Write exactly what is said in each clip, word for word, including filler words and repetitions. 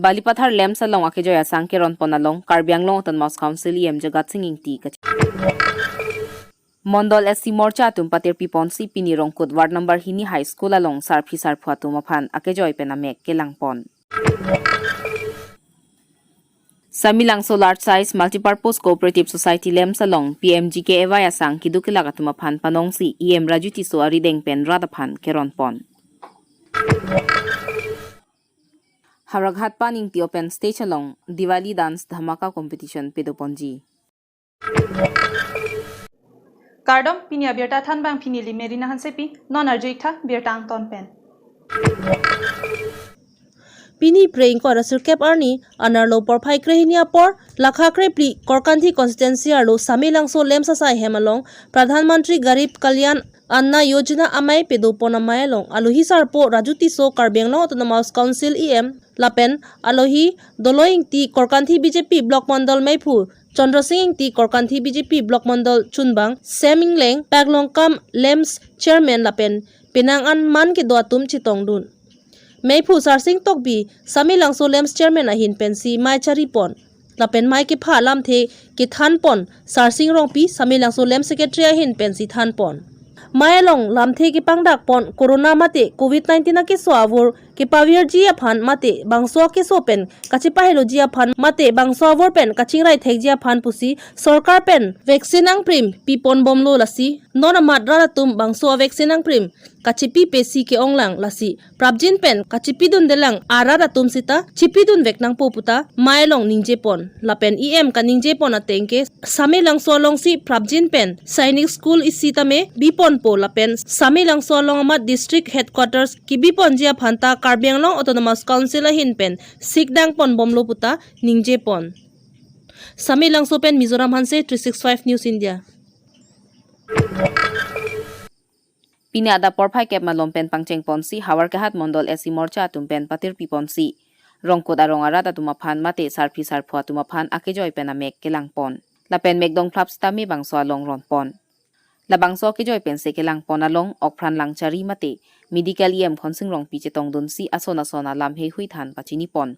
Balipathar LAMPS along akejoi asang keron pon along Karbi Anglong Autonomous Council E M Jagat Sing Engti kachi. Mondol S C Morcha atum patirpi ponsi pini Rongkut ward number hini High School along sarpi sarpo atum aphan akejoi pen amek kelang pon. Samelangso Large Size Multipurpose Cooperative Society LAMPS along P M G K A Y asang keduk kelak atum aphan panongsi E M Raju Tisso arideng pen rat aphan keron pon. Howraghat Paningti Open Stage along Diwali Dance Dhamaka Competition pedo ponji. Kardom, pini abirta thanbang pini Limeri Hansepi, non arju-ik tha birta angton pen. Pini Phre ingkoi ra sirkep arni, anerlo porphai krehini apor, lakha krephli, Korkanthi constituency arlo Samelangso LAMPS asai hem along, Pradhan Mantri Garib Kalyan Anna Yojana amei pedo pon amei along, alohi sarpo Raju Tisso Karbi Anglong Autonomous Council E M, lapen alohi Doloi Engti Korkanthi B J P Block Mondol meiphu, Chandra Sing Engti Korkanthi B J P Block Mondol chunbang, Sem Engleng, Paklongkam LAMPS Chairman lapen penang an man kedo atum chetongdun. Meiphu Sarsing Tokbi, Samelangso LAMPS Chairman ahin pensi mei chari pon. Lapen mei kepha alamthe kethan pon, Sarsing Rongpi, Samelangso LAMPS Secretary ahin pensi than pon. Mei along lamthe kepangdak pon, Corona mate Covid nineteen akeso avur kepavirji aphan mate bangso akeso pen kachepaheloji aphan mate bangso avur pen kachingrai thekji aphan pusi sorkar pen vaccine angprim pi pon bomlo, lasi non amat rat atum bangso a vaccine angprim kachepi pesi ke-onglang, lasi prapjin pen kachepidundelang arat atum sita chepidun vek nangpo puta mei along ningje pon. Lapen E M kaningje pon ateng ke Samelangso alongsi prapjin pen Sainik School isi tame bi ponpo, lapen Samelangso along amat district headquarters kebi ponji aphan ta Karbi Anglong Autonomous Council ahin pen sikdang pon bomlo puta ningje pon. Samelangso pen Mizoram Hanse, three six five News India. Pini adap porphai kep malom pen pangcheng ponsi Howraghat Mondol S C Morcha atum pen patirpi ponsi Rongkut arong arat atum aphan mate sarpi sarpo atum aphan akejoi pen amek kelang pon. Lapen mek dongphlap sitame bangso along ron pon. Labangso akejoi pensi kelang pon along Okpran Langchari mate Medical E M Khonsing Rongpi chetongdunsi ason ason alam heihui than pachini pon.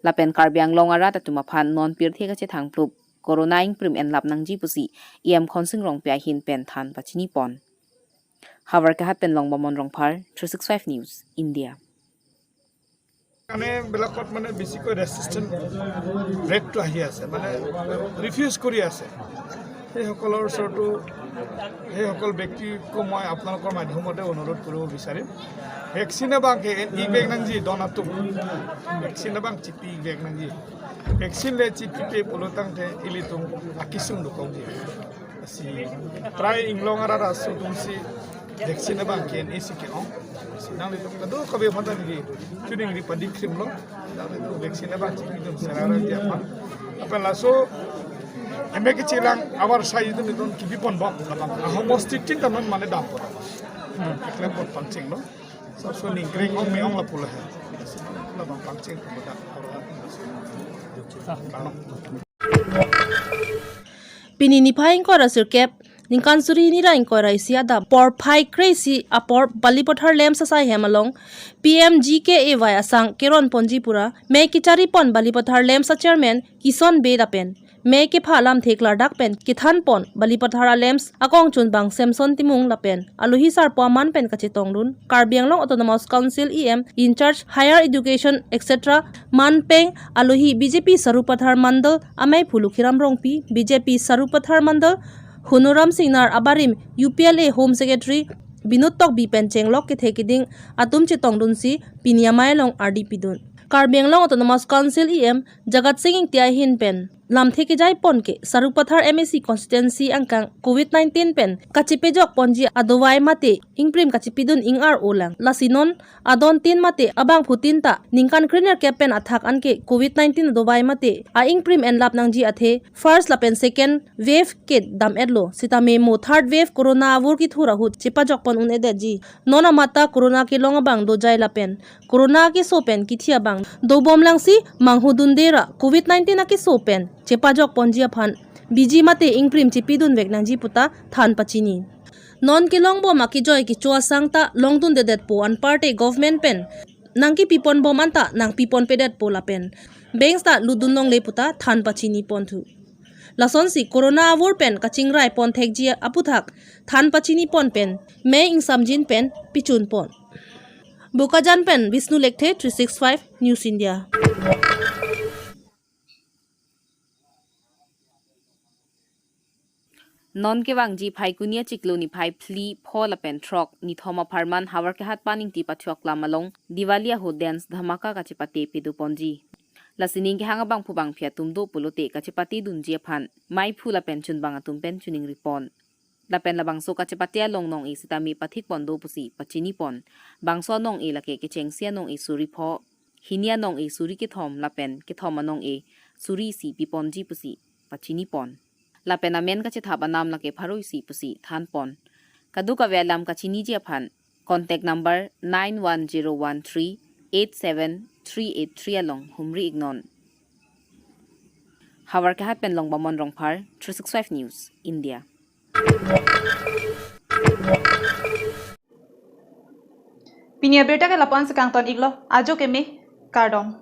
Lapen Karbi Anglong arat atum aphan non pirthe kachethangplup Corona ingprim enlap nangji pusi E M Khonsing Rongpi ahin pen than pachini pon. Howraghat pen Longbamon Rongphar, three six five News India. মানে বিলাকত মানে বেছিকৈ ৰেচিষ্টেণ্ট ৰেটটো আহি আছে, মানে ৰিফিউজ কৰি আছে। সেইসকলৰ ওচৰতো, সেইসকল ব্যক্তিকো মই আপোনালোকৰ মাধ্যমতে অনুৰোধ কৰিব বিচাৰিম, ভেকচিন এবাং কে এন ই বেগ নাংজি দনাটো, ভেকচিন এবাং চিটি বেগ নাংজি, ভেকচিন le চিটি পে পুলতাং the ilitum akisung dukong ji. Si, try inglong ara da so tum si, vaccine abang ken isi ke ong. Si nanglitum kado kabe phanta ningri, chuning ri padi krim lo. Nanglitum vaccine abang chiki dum serara dia pa. Apa laso, eme ke chilang awar sai itu nitum kibi pon bok. Ahom mo strict tin taman mane dam pon. Klem pon pangcheng lo. So, so ningkring ong me ong la pula hai. La bang pangcheng pun dak. Pini niphai ingkoi ra sirkep, ningkan suri hini ra ingkoi ra isi adap porphai kre-isi apor Balipathar LAMPS asai hem along P M G K A Y asang keron ponji pura mei kechari pon Balipathar LAMPS a chairman Kison Bey lapen mei kepha alamthe klardak pen kethan pon Balipathar a LAMPS akong chunbang Samson Timung lapen alohi sarpo aman pen kachetongdun Karbi Anglong Autonomous Council E M in charge Higher Education et cetera man peng alohi B J P Sarupathar Mandal amei phu Lukhiram Rongpi, B J P Sarupathar Mandal Honoram Singnar abarim U P L A Home Secretary Binod Tokbi pen chenglok kethe keding atum chetongdunsi pini amei along ardi pidun. Karbi Anglong Autonomous Council E M Jagat Sing Engti ahin pen lamthe kejai pon ke Sarupathar M A C constituency angkang Covid nineteen pen kachepejok ponji adovai mate ingprim kachepidun ing-ar-olang. Lasi non adon tin mate abangphutin ta ningkan krenerkep pen athak anke Covid nineteen adovai mate a ingprim enlap nangji athe first lapen second wave ke dam-etlo. Sitame mo third wave Corona avur kithur ahut chepajok pon un-edetji. Non amat ta Corona kelong abang dojai lapen Corona akeso pen kithi abang dobomlangsi manghudunde ra Covid nineteen akeso pen chepajok ponji aphan biji mate ingprim chepidun vek nangji puta than pachini. Non kelongbom akejoi kecho asang ta longdundedetpo anparte government pen nangkepipon bom anta nangpipon pedetpo lapen banks ta lutdun longle puta than pachini ponthu. Lasonsi corona avur pen kachingrai pon thekji aputhak than pachini pon pen me ingsamjin pen pichun pon. Bokajan pen Vishnu Lekthe, three six five News India. Non kevangji Phaikuni achiklo niphai phli, pho lapen throk nithom apharman Howraghat Paningti pathiok lam along Diwali ahut dance dhamaka kachepate pedoponji. Lasi ning kehang abangphu bangphi atum do pulote kachepate dunji aphan maiphu lapen chunbang atum pen chiningripon. Lapen labangso kachepate along nong-e sitame pathikpon do pusi pachinipon. Bangso anong-e lake kechengsi anong-e suri pho, hini anong-e suri kethom lapen kethom anong-e suri isi piponji pusi pachinipon. Lapen amen kachethap anam lake pharo isi pusi thanpon. Kadokave alam kachiniji aphan contact number nine one zero one three eight seven three eight three along humri iknon. Howraghat pen Longbamon Rongphar, three six five News India. Pini abirta ke lapu-an si kangton iklo, ajo keme, kardom.